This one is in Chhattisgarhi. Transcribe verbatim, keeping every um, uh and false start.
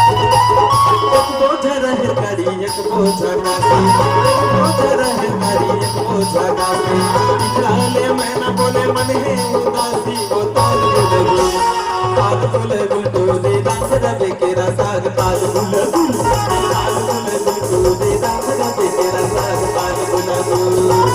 एक बोझा रहे करी, एक बोझा काशी, एक बोझा रहे करी, एक बोझा काशी। निकला ले मैं ना बोले मन है उदासी, वो ताल गुल गुल, ताल गुल गुल, टोले दास रवे केरा साग, ताल गुल गुल, ताल गुल गुल, टोले दास रवे केरा साग, ताल गुल गुल।